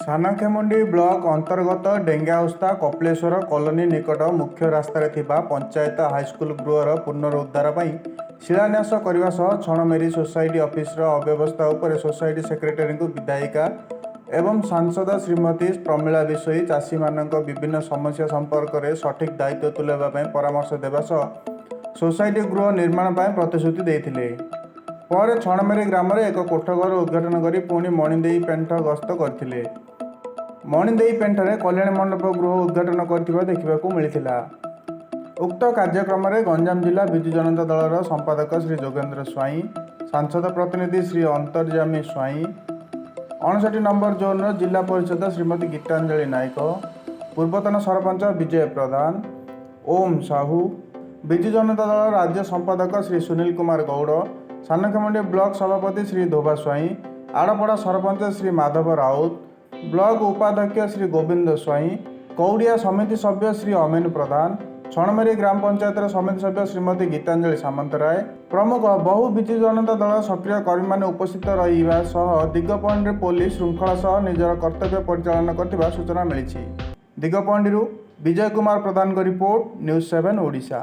Sanakhemundi block ଅନ୍ତର୍ଗତ Dengaosta Kapileswar colony ନିକଟ ମୁଖ୍ୟ ରାସ୍ତାରେ ଥିବା ପଞ୍ଚାୟତ ହାଇସ୍କୁଲ ଗୃହର ପୁନରୁଦ୍ଧାର ପାଇଁ ଶିଳାନ୍ୟାସ କରିବା ସହ ଛଣମେରି ସୋସାଇଟି ଅଫିସର ଅବ୍ୟବସ୍ଥା ଉପରେ ସୋସାଇଟି ସେକ୍ରେଟାରୀଙ୍କୁ ବିଧାୟିକା ଏବଂ ସାଂସଦ ଶ୍ରୀମତୀ ପ୍ରମିଳା ବିଷୋୟୀ ଚାଷୀମାନଙ୍କ ବିଭିନ୍ନ ସମସ୍ୟା ସମ୍ପର୍କରେ ସଠିକ୍ ଦାୟିତ୍ୱ ତୁଲାଇବା ପାଇଁ ପରାମର୍ଶ ଦେବା ସହ ସୋସାଇଟି ଗୃହ ନିର୍ମାଣ ପାଇଁ ପ୍ରତିଶ୍ରୁତି ଦେଇଥିଲେ। ପରେ ଛଣମେରି ଗ୍ରାମରେ ଏକ କୋଠଘର ଉଦ୍ଘାଟନ କରି ପୁଣି ମଣିଦେଇ ପେଣ୍ଠ ଗସ୍ତ କରିଥିଲେ। ମଣିଦେଇ ପେଣ୍ଠରେ କଲ୍ୟାଣ ମଣ୍ଡପ ଗୃହ ଉଦ୍ଘାଟନ କରିଥିବା ଦେଖିବାକୁ ମିଳିଥିଲା। ଉକ୍ତ କାର୍ଯ୍ୟକ୍ରମରେ ଗଞ୍ଜାମ ଜିଲ୍ଲା ବିଜୁ ଜନତା ଦଳର ସମ୍ପାଦକ ଶ୍ରୀ ଯୋଗେନ୍ଦ୍ର ସ୍ୱାଇଁ, ସାଂସଦ ପ୍ରତିନିଧି ଶ୍ରୀ ଅନ୍ତର୍ଯ୍ୟାମୀ ସ୍ୱାଇଁ, 59 ନମ୍ବର ଜୋନ୍ର ଜିଲ୍ଲା ପରିଷଦ ଶ୍ରୀମତୀ ଗୀତାଞ୍ଜଳି ନାୟକ, ପୂର୍ବତନ ସରପଞ୍ଚ ବିଜୟ ପ୍ରଧାନ, ଓମ୍ ସାହୁ, ବିଜୁ ଜନତା ଦଳ ରାଜ୍ୟ ସମ୍ପାଦକ ଶ୍ରୀ ସୁନୀଲ କୁମାର ଗୌଡ଼, ସାନଖେମୁଣ୍ଡି ବ୍ଲକ ସଭାପତି ଶ୍ରୀ ଧୋବା ସ୍ୱାଇଁ, ଆଡ଼ପଡ଼ା ସରପଞ୍ଚ ଶ୍ରୀ ମାଧବ ରାଉତ, ବ୍ଲକ ଉପାଧ୍ୟକ୍ଷ ଶ୍ରୀ ଗୋବିନ୍ଦ ସ୍ୱାଇଁ, କଉଡ଼ିଆ ସମିତି ସଭ୍ୟ ଶ୍ରୀ ଅମିନ ପ୍ରଧାନ, ଛଣମେରି ଗ୍ରାମ ପଞ୍ଚାୟତର ସମିତି ସଭ୍ୟ ଶ୍ରୀମତୀ ଗୀତାଞ୍ଜଳି ସାମନ୍ତରାୟ ପ୍ରମୁଖ ବହୁ ବିଜୁ ଜନତା ଦଳ ସକ୍ରିୟ କର୍ମୀମାନେ ଉପସ୍ଥିତ ରହିବା ସହ ଦିଗପହଣ୍ଡିରେ ପୋଲିସ ଶୃଙ୍ଖଳା ସହ ନିଜର କର୍ତ୍ତବ୍ୟ ପରିଚାଳନା କରିଥିବା ସୂଚନା ମିଳିଛି। ଦିଗପହଣ୍ଡିରୁ ବିଜୟ କୁମାର ପ୍ରଧାନଙ୍କ ରିପୋର୍ଟ, ନ୍ୟୁଜ୍ 7 ଓଡ଼ିଶା।